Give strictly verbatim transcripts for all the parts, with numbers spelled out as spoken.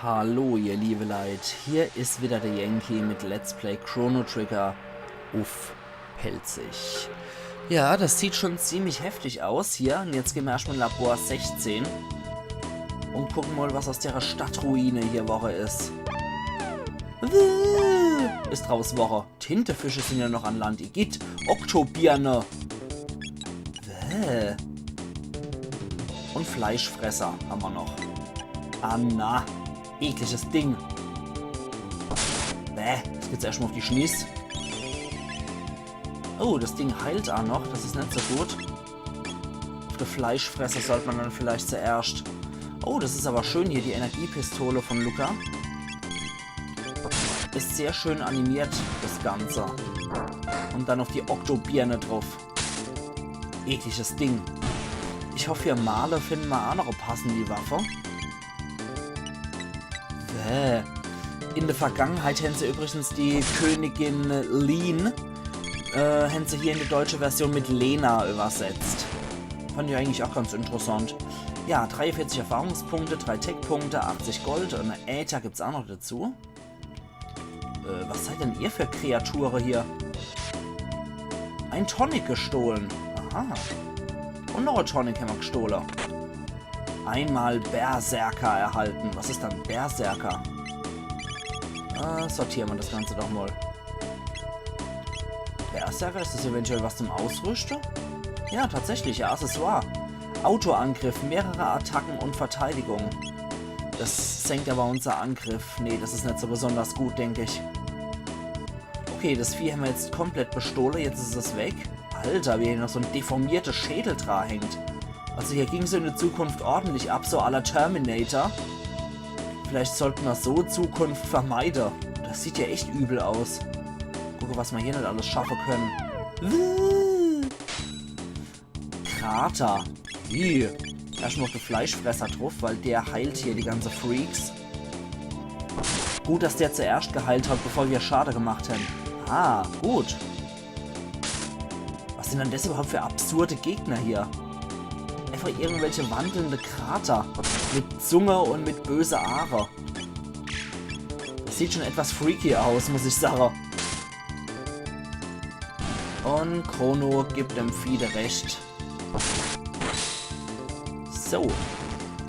Hallo, ihr liebe Leit, hier is wieder der Yankee mit Let's Play Chrono Trigger uff Pälzisch. Ja, das sieht schon ziemlich heftig aus hier. Und jetzt gehn mer erschtmol in Labor sechzehn und gucken mol, was aus der Stadtruine hier worre is. Wuh! Is draus worre. Tintefische sin ja noch an Land. Igitt. Oktobirne. Bäh. Und Fleischfresser hammer noch. Ah na. Ekliges Ding. Bäh. Jetzt gibt's erschtmol uff die Schniss. Oh, das Ding heilt aa noch. Das is net so gut. Uff de Fleischfresser sollt mer dann vielleicht zuerscht. Oh, das is awwer schön hier, die Energiepistole von Lucca. Is sehr schön animiert, das Ganze. Und dann uff die Oktobirne druff. Ekliges Ding. Ich hoff, für Marle finden mer aa noch e passende Waffe. Bäh. In der Vergangenheit hän se übrigens die Königin Lyn, äh, hän se hier in die deutsche Version mit Lena übersetzt. Fand ich eigentlich aa ganz interessant. Ja, dreiundvierzig Erfahrungspunkte, drei Tech-Punkte, achtzig Gold und e Äther gibt's aa noch dazu. Äh, was seid denn ihr für Kreature hier? Ein Tonic gestohlen. Aha. Und noch e Tonic hämmer gestohle. Einmal Berserker erhalten. Was is dann Berserker? Äh, sortiere mer das Ganze doch mol. Berserker, is das eventuell was zum Ausrüschte? Ja, tatsächlich, e Accessoire. Autoangriff, mehrere Attacken und Verteidigung. Das senkt awwer unser Angriff. Nee, das is net so besonders gut, denk ich. Okay, das Vieh hämmer jetzt komplett bestohle. Jetzt is es weg. Alter, wie hier noch so en deformierter Schädel dra hängt. Also hier ging's in der Zukunft ordentlich ab, so à la Terminator. Vielleicht sollt mer so Zukunft vermeide. Das sieht ja echt übel aus. Gucke, was mer hier net alles schaffe können. Wuh. Krater. Ih. Erschtmol uff de Fleischfresser druff, weil der heilt hier die ganze Freaks. Gut, dass der zuerscht geheilt hat, bevor mer Schade gemacht hän. Ah, gut. Was sin dann das überhaupt für absurde Gegner hier? Einfach irgendwelche wandelnde Krater. Mit Zunge und mit böse Aache. Das sieht schon etwas freaky aus, muss ich sage. Und Chrono gibt dem Vieh de Rescht. So.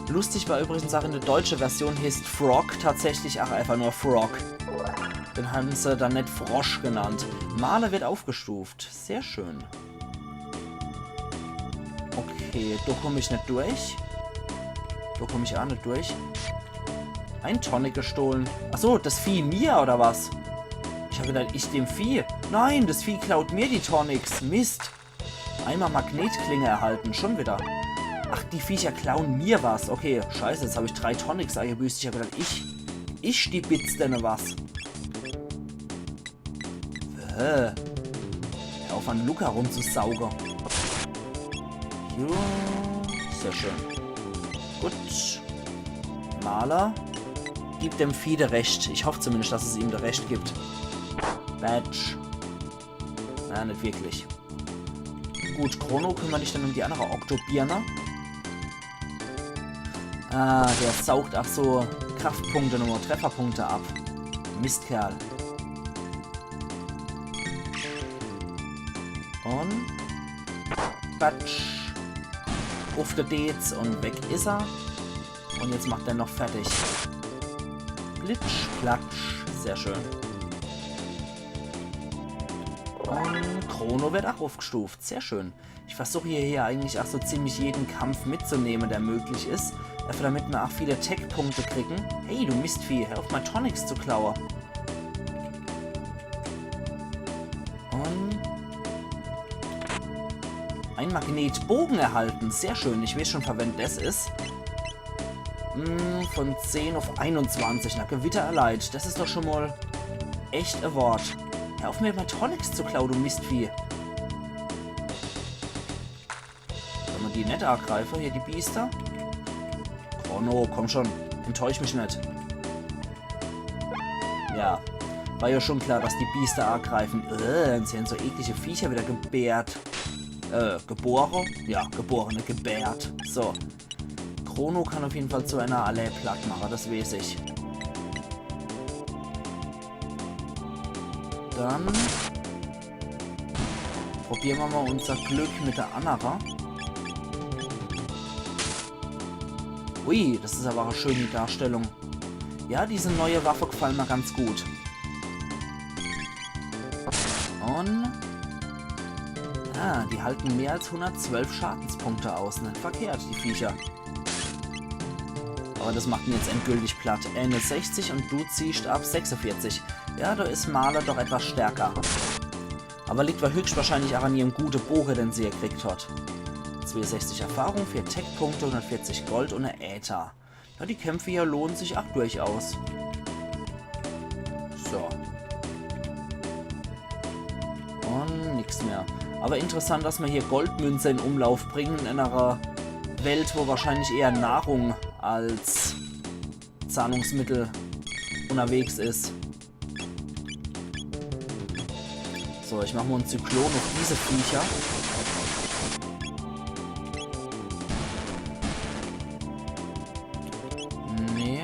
Lustig war übrigens aa, in der deutsche Version heeßt Frog tatsächlich aa einfach nur Frog. Den hän se dann net Frosch genannt. Marle wird aufgestuft. Sehr schön. Okay, do komm ich net durch. Do komm ich aa net durch. Ein Tonic gestohlen. Ach so, das Vieh mir, oder was? Ich hab gedacht, ich dem Vieh. Nein, das Vieh klaut mir die Tonics. Mist. Einmal Magnetklinge erhalten, schon wieder. Ach, die Viecher klauen mir was. Okay, scheiße, jetzt hab ich drei Tonics eingebüßt. Ich hab gedacht, ich, ich stibitz denne was. Hör auf, an Lucca rumzusauge. Jo, sehr schön. Gut. Marle, gib dem Vieh de Rescht. Ich hoff zumindest, dass es ihm de Rescht gibt. Batsch. Na, net wirklich. Gut, Chrono, kümmer dich dann um die annere Oktobirne. Ah, der saugt aa so Kraftpunkte, nur Trefferpunkte ab. Mistkerl. Und Batsch. Uff de Deez und weg is er. Und jetzt macht er noch fertig. Plitsch, platsch. Sehr schön. Und Chrono wird aa uffgestuft. Sehr schön. Ich versuch hier, hier eigentlich aa so ziemlich jeden Kampf mitzunehme, der möglich is. Einfach damit mer aa viele Tech-Punkte kriegen. Hey, du Mistvieh, hör auf, mei Tonics zu klaue. Und ein Magnetbogen erhalten. Sehr schön. Ich weeß schon, für wen des is. Hm, von zehn uff einunzwanzig. Na, Gewitter erleid. Des is doch schon mol echt e Wort. Hör auf, mir mei Tonics zu klaue, du Mistvieh. Soll mer die net agreife, hier die Biester? Chrono, komm schon. Enttäusch mich net. Ja, war ja schon klar, dass die Biester agreifen. Äh, sie hän so eklige Viecher wieder gebärt. Äh, gebore? Ja, gebore, net gebärt. So. Chrono kann auf jeden Fall zu ener alle platt mache, das weeß ich. Dann probiere mer mol unser Glück mit der annere. Ui, das is awwer e schöni Darstellung. Ja, diese neie Waffe gefallen mer ganz gut. Und... Ah, die halten mehr als hundertzwölf Schadenspunkte aus. Net verkehrt, die Viecher. Awwer das macht en jetzt endgültig platt. Einundsechzig und du ziehscht ab sechsundvierzig. Ja, do is Marle doch etwas stärker. Awwer liegt wa-, höchstwahrscheinlich ach an ihrem gute Boge, den se gekriegt hat. Zweesechzig Erfahrung, vier Tech-Punkte, hundertvierzig Gold und e Äther. Ja, die Kämpfe hier lohnen sich ach durchaus. So. Und nix mehr. Awwer interessant, dass mer hier Goldmünze in Umlauf bringen in ener Welt, wo wahrscheinlich eher Nahrung als Zahlungsmittel unterwegs is. So, ich mach mol en Zyklon auf diese Viecher. Nee.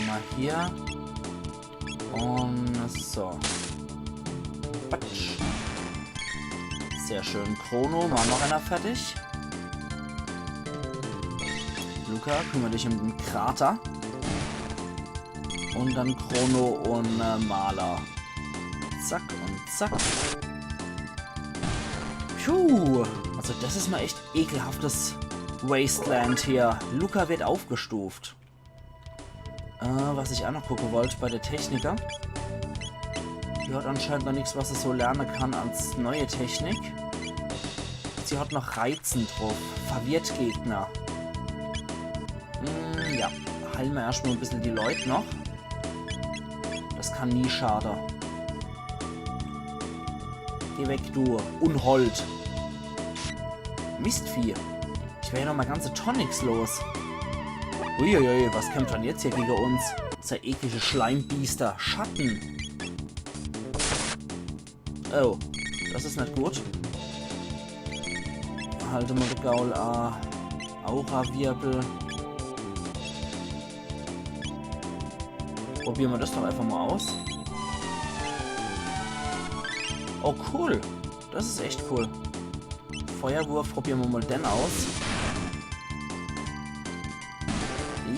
Mol hier. Und so. Patsch. Sehr schön. Chrono, mach noch ener fertig. Luca, kümmer dich um den Krater. Und dann Chrono und äh, Marle. Zack und zack. Puh. Also das is mol echt ekelhaftes Wasteland hier. Luca wird aufgestuft. Äh, was ich ach noch gucke wollt bei de Techniker. Die hat anscheinend noch nix, was se so lerne kann als neie Technik. Sie hat noch Reizen drauf. Verwirrt Gegner. Hm, ja. Heile mer erscht mol e bissel die Leut noch. Das kann nie schade. Geh weg, du Unhold. Mistvieh. Ich wer ja noch mol ganze Tonics los. Uiuiui, was kämpft dann jetzt hier gege uns? Diese eklige Schleimbiester. Schatten. Oh, das is net gut. Halte mol de Gaul a. Aura-Wirbel. Probiere mer das doch einfach mol aus. Oh, cool. Das is echt cool. Feuerwurf, probiere mer mol den aus.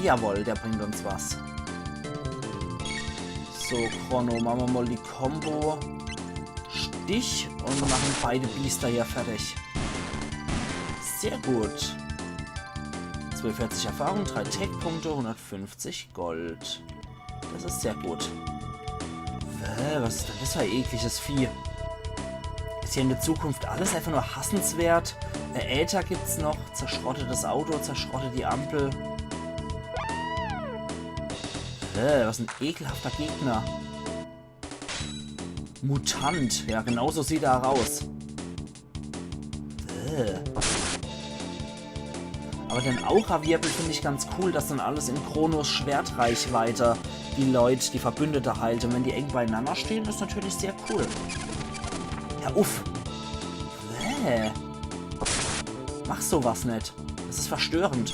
Jawohl, der bringt uns was. So, Chrono, mache mer mol die Combo. Stich und machen beide Biester hier fertig. Sehr gut. Zwölfhundertvierzig Erfahrung, drei Tech-Punkte, hundertfünfzig Gold. Das is sehr gut. Äh, was is denn das für e ekliges Vieh? Is hier in de Zukunft alles einfach nur hassenswert? Äh, Äther gibt's noch, zerschrotte das Auto, zerschrotte die Ampel. Äh, was en ekelhafter Gegner. Mutant, ja, genau so sieht er aus. Äh. Aber den Aura-Wirbel find ich ganz cool, dass dann alles in Chronos Schwertreichweite die Leut, die Verbündete heilt. Und wenn die eng beieinander stehen, is natürlich sehr cool. Ja, uff. Äh. Mach sowas net. Das is verstörend.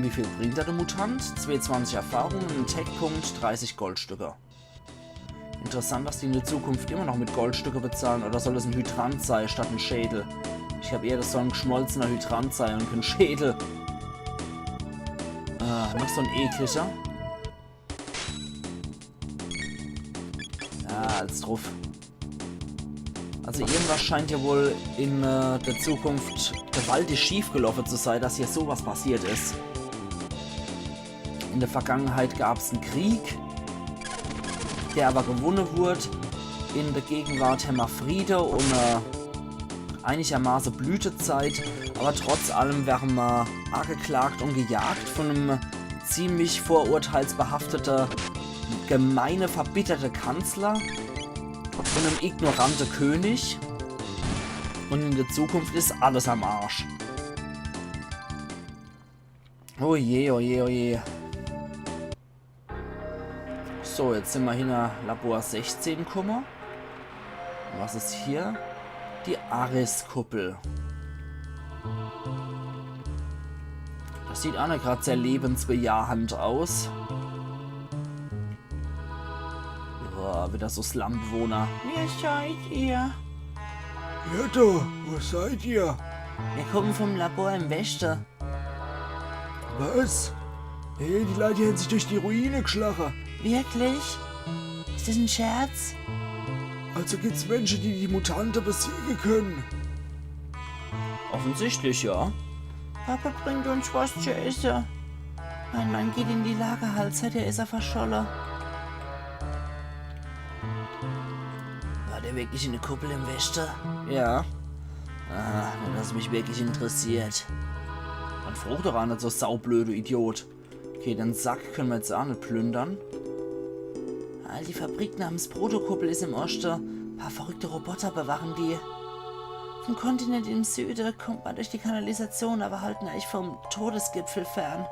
Wie viel bringt da de Mutant? Zweezwanzig Erfahrung, en Tech-Punkt, dreißig Goldstücke. Interessant, dass die in de Zukunft immer noch mit Goldstücke bezahlen. Oder soll es en Hydrant sei statt en Schädel? Ich hab eher, das soll en geschmolzener Hydrant sei und kein Schädel. Ah, noch so en ekliger. Ja, als druff. Also irgendwas scheint ja wohl in äh, de Zukunft gewaltig schiefgeloffe zu sei, dass hier sowas passiert is. In de Vergangenheit gab's en Krieg, der aber gewunne wurd. In de Gegenwart hämmer Friede und äh, einigermaße Blütezeit, aber trotz allem wäre mer ageklagt und gejagt von em ziemlich vorurteilsbehaftete, gemeine, verbitterte Kanzler und em ignorante König. Und in de Zukunft is alles am Arsch. Oh je, oh je, oh je. So, jetzt sin mer hinner Labor sechzehn kumme. Was is hier? Die Ares-Kuppel. Das sieht aa net grad sehr lebensbejahend aus. Boah, wieder so Slumbewohner. Wer seid ihr? Ja, da, was seid ihr? Wir kommen vom Labor im Westen. Was? Hey, die Leute haben sich durch die Ruine geschlagen. Wirklich? Ist das ein Scherz? Also gibt's Menschen, die die Mutante besiegen können? Offensichtlich, ja. Papa bringt uns was zu essen. Mein Mann geht in die Lagerhalle, seither ist er verschollen. War der wirklich in der Kuppel im Westen? Ja. Ah, wenn das mich wirklich interessiert. Dann frag doch aa net so saublöd, du Idiot. Okay, den Sack können wir jetzt aa net plündern. All die Fabrik namens Protokuppel ist im Osten. Paar verrückte Roboter bewachen die. Vom Kontinent im Süden kommt man durch die Kanalisation, aber halten euch vom Todesgipfel fern.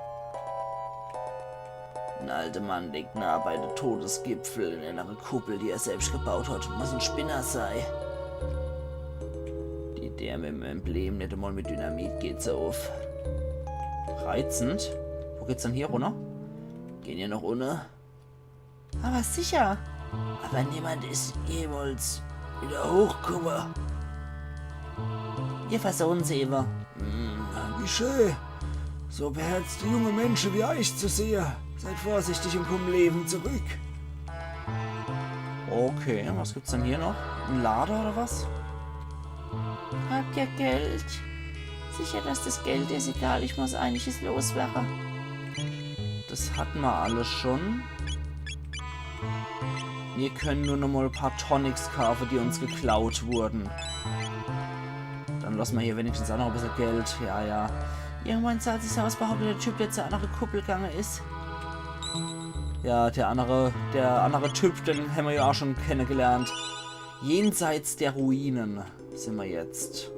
Ein alter Mann liegt nah bei dem Todesgipfel in einer Kuppel, die er selbst gebaut hat. Muss ein Spinner sei. Die Idee mit dem Emblem, nicht einmal mit Dynamit geht so auf. Reizend. Wo geht's denn hier runter? Gehen wir noch runter? Aber sicher. Aber niemand ist jemals wieder hochgekommen. Wir versuchen's ewe. Hm, wie schön, so beherzte junge Menschen wie euch zu sehen. Seid vorsichtig und kommt lebend zurück. Okay, was gibt's denn hier noch? Ein Lader oder was? Habt ihr Geld? Sicher, dass das Geld ist. Egal, ich muss einiges loswerden. Das hatten wir alles schon. Wir können nur noch mal ein paar Tonics kaufen, die uns geklaut wurden. Dann lassen wir hier wenigstens auch noch ein bisschen Geld. Ja, ja. Irgendwann zahlt sich's aus, behauptet der Typ, der zur anderen Kuppel gegangen ist. Ja, der andere, der andere Typ, den haben wir ja auch schon kennengelernt. Jenseits der Ruinen sind wir jetzt.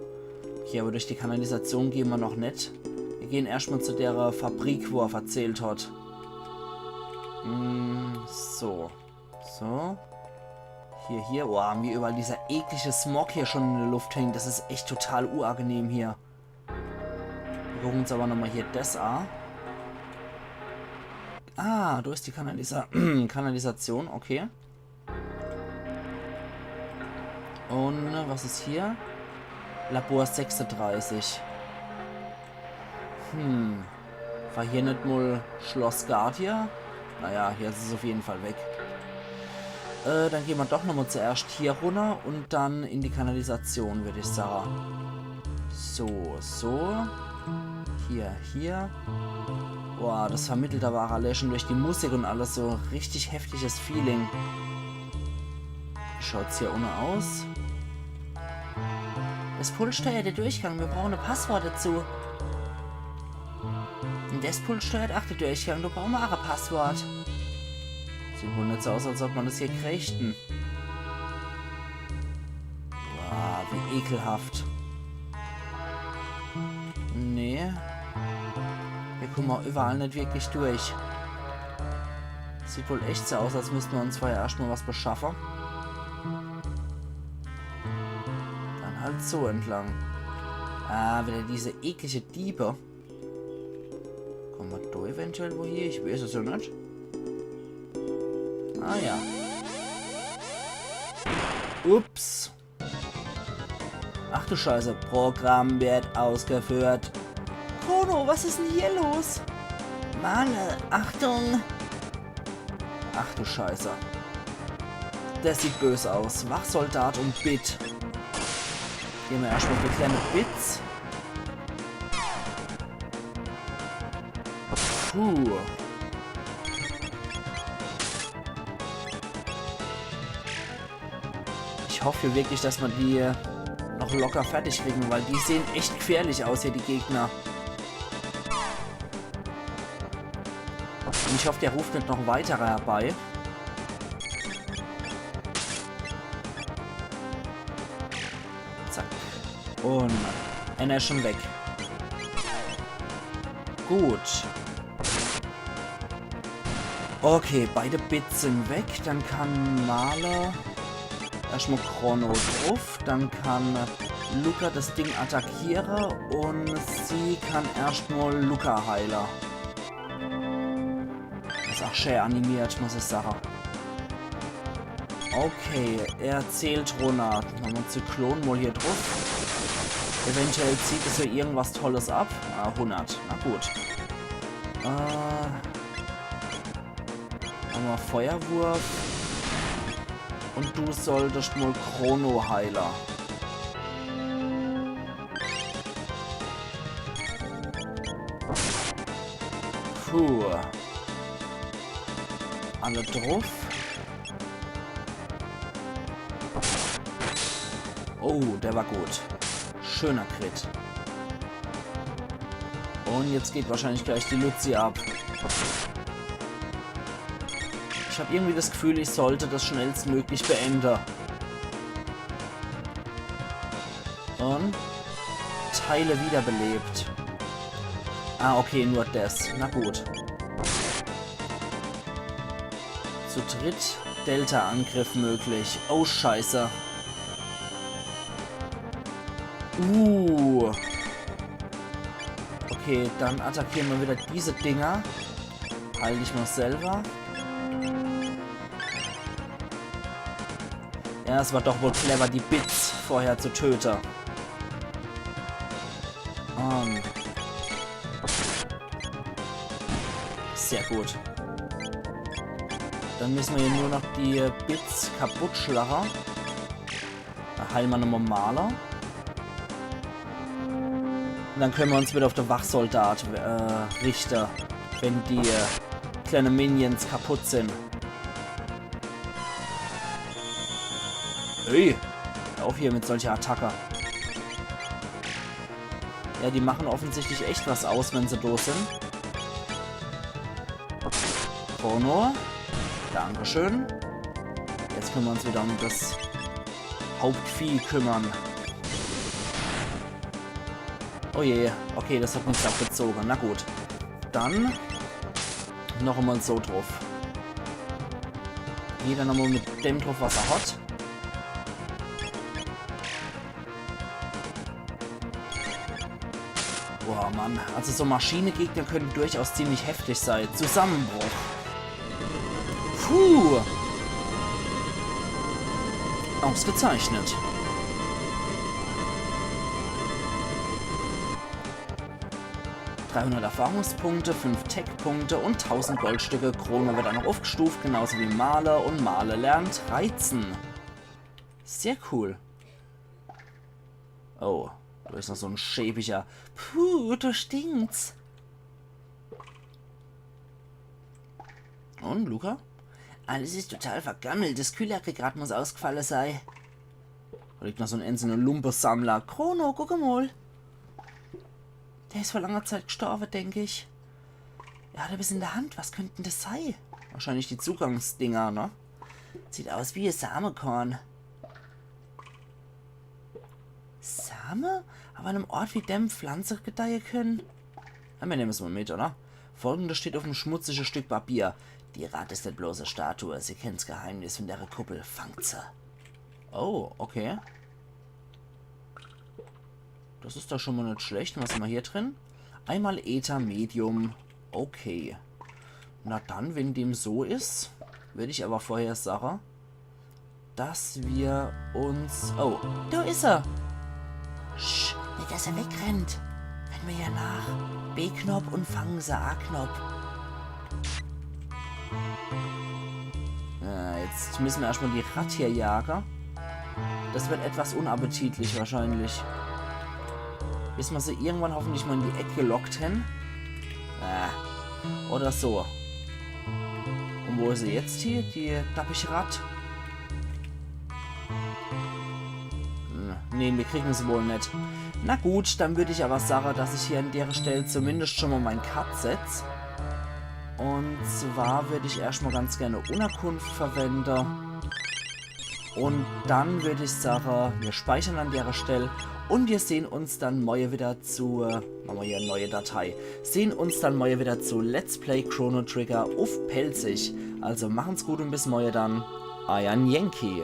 Okay, aber durch die Kanalisation gehen wir noch nicht. Wir gehen erstmal zu der Fabrik, wo er verzählt hat. Hm, so. So. Hier, hier. Boah, haben wir überall dieser eklige Smog hier schon in der Luft hängen. Das ist echt total unangenehm hier. Wir gucken uns aber nochmal hier das an. Ah, da ist die Kanalisa Kanalisation, okay. Und was ist hier? Labor sechsunddreißig. Hm. War hier nicht mal Schloss Guardia? Naja, jetzt ist es auf jeden Fall weg. Äh, dann gehen wir doch nochmal zuerst hier runter und dann in die Kanalisation, würde ich sagen. So, so. Hier, hier. Boah, das vermittelt aber auch allein schon durch die Musik und alles so richtig heftiges Feeling. Wie schaut's hier unten aus? Das Pult steuert den Durchgang. Wir brauchen ein Passwort dazu. Und das Pult steuert auch den Durchgang. Da brauchen wir auch ein Passwort. Sieht wohl nicht so aus, als ob man das hier kriegt. Hm. Boah, wie ekelhaft. Nee. Hier kommen wir überall nicht wirklich durch. Sieht wohl echt so aus, als müssten wir uns vorher erstmal was beschaffen. Dann halt so entlang. Ah, wieder diese eklige Diebe. Kommen wir da eventuell wohin? Ich weiß es ja nicht. Ah ja. Ups. Ach du Scheiße, Programm wird ausgeführt. Chrono, was ist denn hier los? Marle, Achtung! Ach du Scheiße. Das sieht böse aus. Wachsoldat und Bit. Gehen wir erstmal auf die kleine Bits. Puh. Ich hoffe wirklich, dass wir die noch locker fertig kriegen, weil die sehen echt gefährlich aus hier, die Gegner. Und ich hoffe, der ruft nicht noch weitere herbei. Zack. Und einer ist schon weg. Gut. Okay, beide Bits sind weg. Dann kann Marle Erschtmol Chrono druff, dann kann Lucca das Ding attackiere un sie kann erschtmol Lucca heile. Is ach schää animiert, muss ich sage. Okay, er zählt runner. Mache mer Zyklon mol hier druff. Eventuell zieht es ja irgendwas Tolles ab. Ah, hundert. Na gut. Äh, mache mer Feuerwurf. Un du solltest mol Chrono heile. Puh. Alle druff. Oh, der war gut. Schöner Crit. Un jetzt geht wahrscheinlich gleich die Luzi ab. Ich hab irgendwie das Gefühl, ich sollte das schnellstmöglich beende. Un Teile wiederbelebt. Ah, okay, nur das. Na gut. Zu dritt Delta-Angriff möglich. Oh, scheiße. Uh. Okay, dann attackiere mer wieder diese Dinger. Heil dich mol selber. Ja, es war doch wohl clever, die Bits vorher zu töte. Ähm. Sehr gut. Dann müsse mer hier nur noch die Bits kaputt schlage. Da heile mer nochmol Marle. Un dann könne mer uns wieder uff de Wachsoldat, äh, richte, wenn die, äh, kleine Minions kaputt sin. Ey, hör uff hier mit solcher Attacke. Ja, die mache offensichtlich echt was aus, wenn se do sin. Chrono. Dankeschön. Jetzt könne mer uns wieder um das Hauptvieh kümmere. Oh je, okay, das hat nix abgezoge. Na gut. Dann nochmol so druff. Jeder nochmol mit dem druff, was er hat. Boah, Mann. Also so Maschinegegner können durchaus ziemlich heftig sei. Zusammenbruch. Puh. Ausgezeichnet. Dreihundert Erfahrungspunkte, fünf Tech-Punkte un tausend Goldstücke. Chrono wird auch noch aufgestuft, genauso wie Marle. Un Marle lernt Reizen. Sehr cool. Oh, do is noch so en schäbiger. Puh, do stinkt's. Un, Lucca? Alles is total vergammelt. Das Kühlaggregat muss ausgfalle sei. Do liegt noch so en einzelner Lumpesammler. Chrono, guck emol. Der is vor langer Zeit gestorbe, denk ich. Ja, do is was in der Hand. Was könnt dann das sei? Wahrscheinlich die Zugangsdinger, ne? Sieht aus wie e Samekorn. Same? Auf einem Ort wie dem Pflanze gedeihe können? Na, mir nehmen's mol mit, oder? Folgendes steht auf em schmutzige Stück Papier. Die Ratte is net bloß e Statue, sie kennt s Geheimnis von dere Kuppel. Fangt se. Oh, okay. Das is doch schon mol net schlecht. Was hämmer hier drin? Einmal Äther, Medium. Okay. Na dann, wenn dem so is, würd ich aber vorher sage, dass wir uns... Oh, do is er. Sch, net, dass er wegrennt. Wenn mir ja nach. B-Knopp un fangen se A-Knopp. Äh, jetzt müssen wir erstmal die Ratt hier jagen. Das wird etwas unappetitlich wahrscheinlich. Bis wir sie irgendwann hoffentlich mal in die Eck gelockt haben. Äh, oder so. Und wo is sie jetzt hier, die dappig Ratt? Hm, nee, wir kriegen sie wohl net. Na gut, dann würd ich aber sagen, dass ich hier an dere Stelle zumindest schon mal mein Cut setz. Und zwar würd ich erstmal ganz gerne Unterkunft verwenden. Und dann würd ich sagen, wir speichern an dere Stelle und wir sehen uns dann morgen wieder zu, äh, machen wir hier eine neue Datei, sehen uns dann morgen wieder zu Let's Play Chrono Trigger auf Pälzisch. Also machen's gut und bis morgen dann. Euer Yankee.